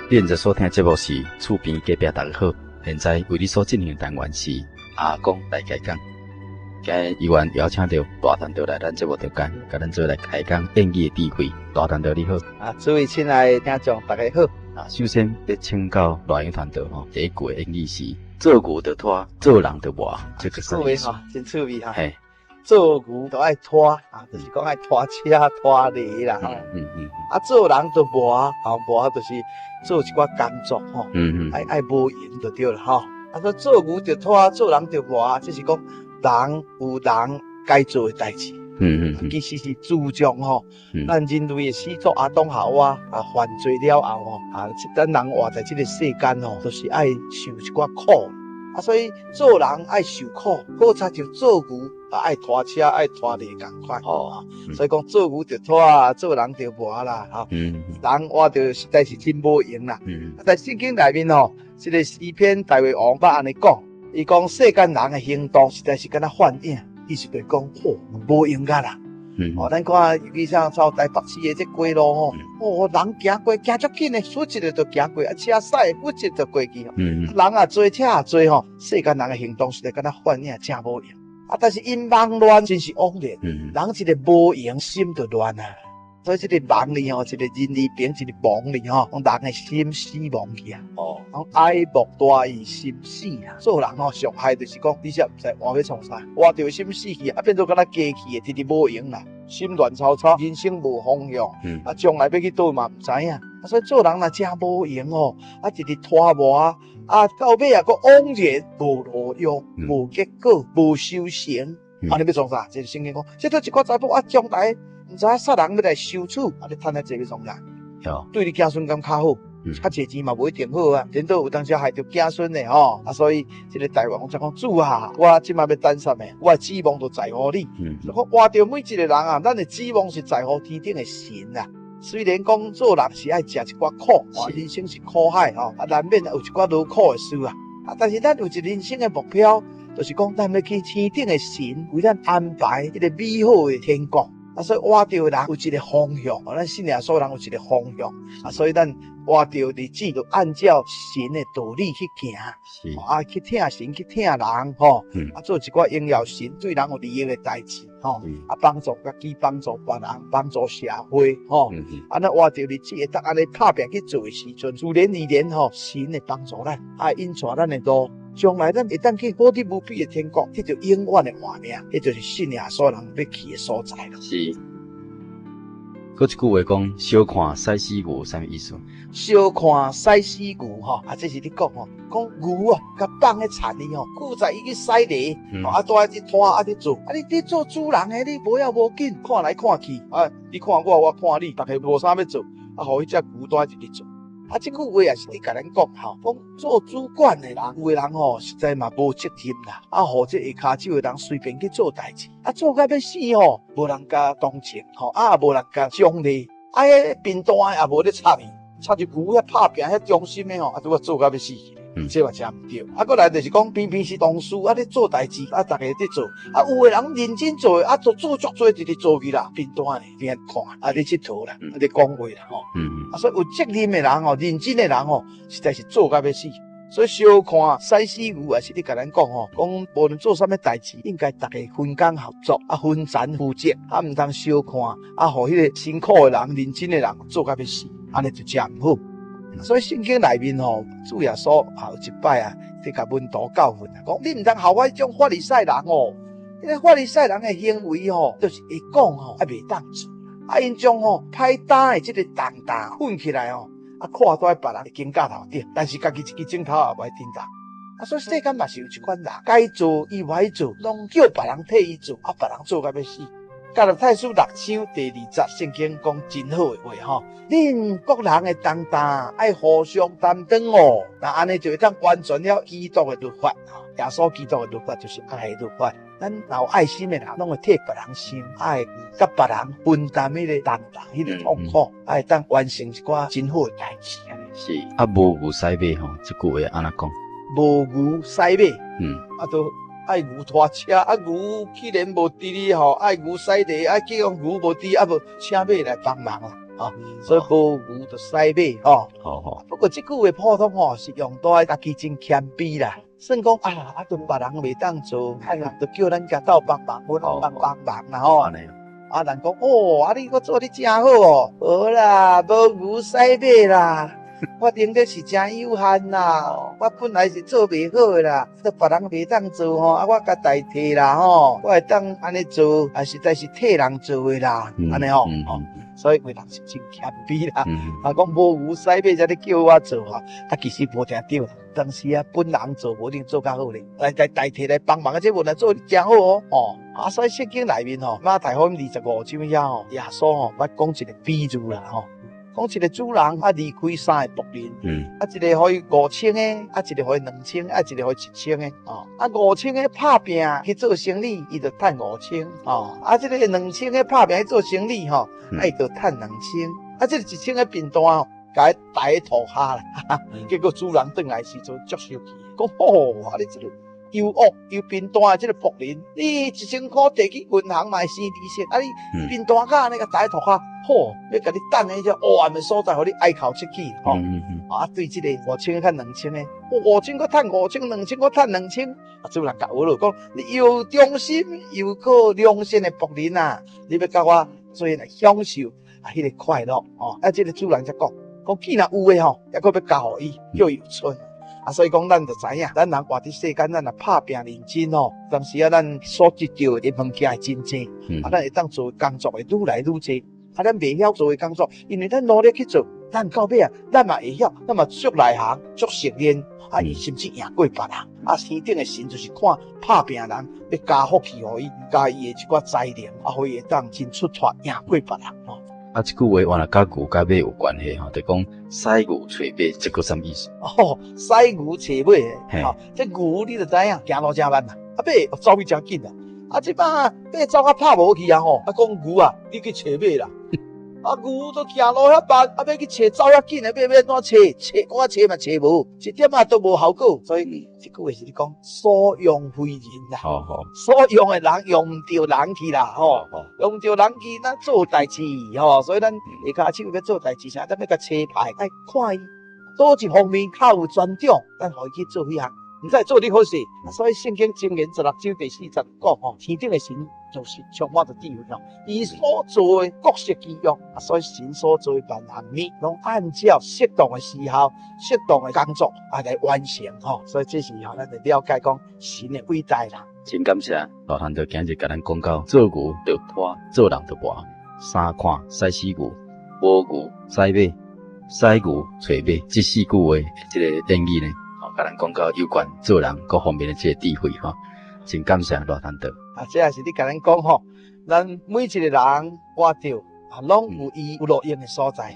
你現在所聽的節目是厝邊隔壁大家好，現在為你所進行的單元是阿公來開講。今日議員邀請著賴傳道來咱節目中間，共咱做來開講諺語的智慧。賴傳道你好。啊，諸位親愛的聽眾大家好。啊，首先欲請教賴傳道吼，第一句的諺語是做牛著拖，做人著磨，這個啥意思？真趣味哈。嘿。做牛著愛拖，啊，就是講愛拖車拖犁啦。啊，做人著磨，啊，磨就是做一寡工作吼。愛無閒就對啦吼。啊，說做牛著拖，做人著磨，這是講人有人該做的代誌。其實是注重吼，咱人類的始祖亞當夏娃啊犯罪了後吼，啊，咱人活在這個世間吼，就是愛受一寡苦。啊，所以做人愛受苦，好親像做牛啊，愛拖車愛拖犁仝款。哦，所以講做牛著拖，做人著磨啦。吼，人活著實在是真無閒啦。在聖經內面吼，這個詩篇大衛王捌按呢講，伊講世間人的行動實在是敢若幻影，意思就是講，吼，無閒㗎啦。哦，咱看尤其像走台北市的這街路吼，哦，人行過行足緊的，竄一下就行過，啊，車駛竄一下就過去。人也濟，車也濟吼，世間人的行動實在敢若幻影，真無閒。啊，但是𪜶忙亂真是枉然，人一个無閒心就亂啊。所以這個忙字吼，一個人字邊一個亡字吼，講人的心死亡去啊。講哀莫大於心死啊。做人吼，上害就是講，你才毋知活欲創啥，活著心死去，啊變做敢若機器的，直直無閒啦，心亂糟糟，人生無方向。啊，將來欲去佗嘛毋知影。啊，所以做人若真無閒吼，啊，直直拖磨，啊，到尾啊，閣枉然無路用，無結果，無收成。啊，你欲創啥？這個聖經講，這都一寡財寶啊，將來毋知影啥人欲來收取，啊，你趁遐濟欲創啥？對你子孫敢較好？較濟錢嘛無一定好啊，顛倒有當時害著子孫的吼，啊，所以這個大衛王才講主啊，我這擺欲等啥物？我的指望就在乎你。我活著每一個人啊，咱的指望是在乎天頂的神啊。雖然講做人是愛食一寡苦，人生是苦海吼，啊，難免有一寡勞苦的事啊。啊，但是咱有一個人生的目標，就是講咱欲去天頂的神為咱安排這個美好的天國。啊，所以活著的人有一個方向，咱信耶穌人有一個方向。啊，所以咱活著日子就按照神的道理去行，啊，去疼神，去疼人，吼，啊，做一寡榮耀神對人有利益的代誌，吼，啊，幫助家己，幫助別人，幫助社會，吼，啊，咱活著日子會當按呢拍拚去做的時陣，自然而然吼，神會幫助咱，啊，引帶咱的路。將來咱會當去好得無比的天國，彼就永遠的活命，彼就是信耶穌人欲去的所在咯。是。閣一句話講，小看駛死牛，啥物意思？小看駛死牛吼，啊，這是咧講吼，講牛啊，共放咧田裡吼，古早伊去駛犁，啊，都愛去拖，啊，去做，啊，你做主人的，你無要無緊，看來看去，啊，你看我，我看你，逐家無啥欲做，啊，予彼隻牛蹛一直做。啊，這句話也是咧共咱講吼，講做主管的人，有的人吼實在嘛無責任啦，啊，予這下跤手的人隨便去做代誌，啊，做甲欲死吼，無人共同情吼，啊，也無人共獎勵，啊，彼貧惰的也無咧插伊，插一牛遐拍拚遐忠心的吼，啊，拄仔做甲欲死去。這嘛真毋對。啊，閣來就是講，偏偏是同事啊咧做代誌，啊，逐家佇做，啊，有的人認真做，啊，做做足濟，直直做去啦，貧惰的邊看，啊，咧𨑨迌啦，啊，咧講話啦，吼。啊，所以有責任的人吼，認真的人吼，實在是做甲欲死。所以小看駛死牛也是咧共咱講吼，講無論做啥物代誌，應該逐家分工合作，啊，分層負責，啊，毋通小看，啊，予彼個辛苦的人、認真的人做甲欲死，按呢就真毋好。所以聖經內面吼，主耶穌啊有一擺啊，佇共門徒教訓啊，講你毋通效法彼種法利賽人哦，彼個法利賽人的行為吼，就是會講吼，啊袂當做，啊𪜶將吼歹擔的這個重擔捆起來吼，啊掛佇別人的肩胛頭頂，但是家己一支指頭也無愛振動。啊，所以世間嘛是有這款人，該做伊無愛做，攏叫別人替伊做，啊別人做甲欲死。加拉太書六章第二節，聖經講真好的話吼，恁各人的重擔愛互相擔當哦，若按呢就會當完全了基督的律法吼。耶穌基督的律法就是愛的律法。咱若有愛心的人，攏會替別人想，愛佮別人分擔彼個重擔、彼個痛苦，會當完成一寡真好的代誌。是啊，無牛駛馬吼，這句話按怎講？無牛駛馬，啊都。愛牛拖車，啊牛既然無佇哩吼，愛牛駛犁，啊結果牛無佇，啊無請馬來幫忙啦。吼，所以無牛就使馬吼。好好。不過這句話普通吼是用在家己真謙卑啦，算講啊，啊，陣別人袂當做，啊，人就叫咱共鬥幫忙，阮攏幫幫忙啦吼。啊，人講哦，啊，你閣做得真好哦，無啦，無牛使馬啦。我能力是真有限啦，我本來是做袂好的啦，都別人袂當做吼，啊，我共代替啦吼，我會當按呢做，啊，實在是替人做的啦，按呢吼，所以為人是真謙卑啦。啊，講無牛使馬，才咧叫我做吼，啊，其實無定對，當時啊，本人做無一定做較好咧，來來代替來幫忙，啊，這無來做真好哦，哦，啊，所以聖經內面吼，馬太福音25章遐吼，耶穌吼，捌講一個比喻啦吼。講一個主人啊，離開三个僕人，啊，一个予伊五千个，啊，一个予伊2000，啊，一个予伊1000个，哦，啊，五千个拍拚去做生理，伊就趁五千，哦，啊，這个2000个拍拚去做生理，吼，啊，伊就趁2000，啊，這个1000个貧惰吼，共伊刣佇塗跤啦，結果主人轉來時陣足生氣，講吼，啊，你這個又惡又貧惰的這個僕人，你1000箍提去銀行嘛會生利息，啊你貧惰甲按呢共刣佇塗跤，好，欲共你等佇這黑暗的所在，予你哀哭切齒，吼。啊，對這個五千佮2000个，五千閣趁五千，兩千閣趁兩千，啊，主人共學咯，講你又忠心又閣良善的僕人啊，你欲佮我做伙來享受啊，彼個快樂，吼。啊，這個主人才講，講既然有的吼，猶閣欲加予伊，叫伊有賰。啊，所以講，咱就知影，咱人活佇世間，咱若拍拚認真吼，當時啊，咱所得著的物件會真濟，啊，咱會當做的工作會愈來愈濟。啊，咱袂曉做的工作，因為咱努力去做，咱到尾啊，咱嘛會曉，咱嘛足內行，足熟練，啊，伊甚至贏過別人。啊，天頂的神就是看拍拚人，欲加福氣予伊，加伊的一寡才能，啊，予伊會當真出脫，贏過別人吼。啊，這句話原來佮牛佮馬有關係吼，就講使牛揣馬，這個啥意思？哦，使牛揣馬，吼，這牛你就知影，行路誠慢啦，啊馬走去誠緊啦，啊這擺馬走甲拍無去啊吼，啊講牛啊，你去揣馬啦，啊牛都行路遐慢，啊欲去揣走遐緊的馬，欲按怎揣？揣我揣嘛揣無，一點仔都無效果。所以這句話是咧講所用非人啦，所用的人用毋著人去啦，吼，用毋著人去，咱做代誌吼，所以咱下跤手欲做代誌啥，咱欲共差派，愛看伊佗一方面較有專長，咱予伊去做彼項，毋知做得好勢。所以聖經箴言16章第4節講吼，天頂的神就是充滿著智慧吼，伊所做的各適其用，啊，所以神所做的萬項物，攏按照適當的時候、適當的工作啊來完成吼。所以這是予咱來了解講神的偉大啦。真感謝大漢就今日共咱講到做牛著拖，做人著跋，三看使死牛，無牛使馬，使牛揣馬，這四句話這個諺語呢，吼，共咱講到有關做人各方面的這個智慧吼。真感謝賴傳道。啊，這也是你共咱講吼，咱每一個人活著啊，攏有伊有路用的所在。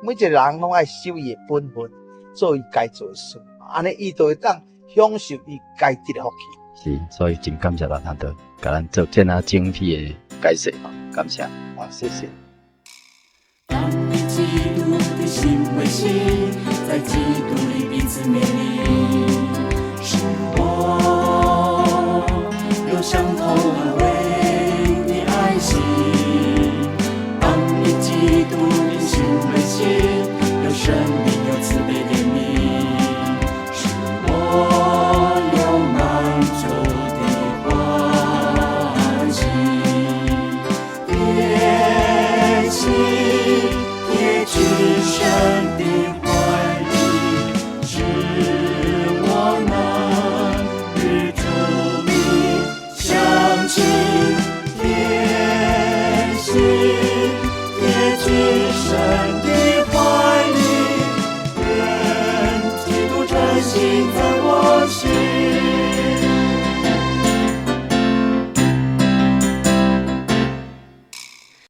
每一個人攏愛守伊的本分，做伊該做的事，按呢伊就會當享受伊該得的福氣。是，所以真感謝賴傳道，共咱做這麼精闢的解釋吼，感謝。好，謝謝。當以基督的心為心，在基督裡彼此勉勵，使我有相同安慰的愛心。當以基督的心為心，有生命有慈悲憐憫，使我有滿足的歡喜。貼心貼近神的懷裡，使我能與主名相親。貼心貼近神的懷裡，願基督真心在我心。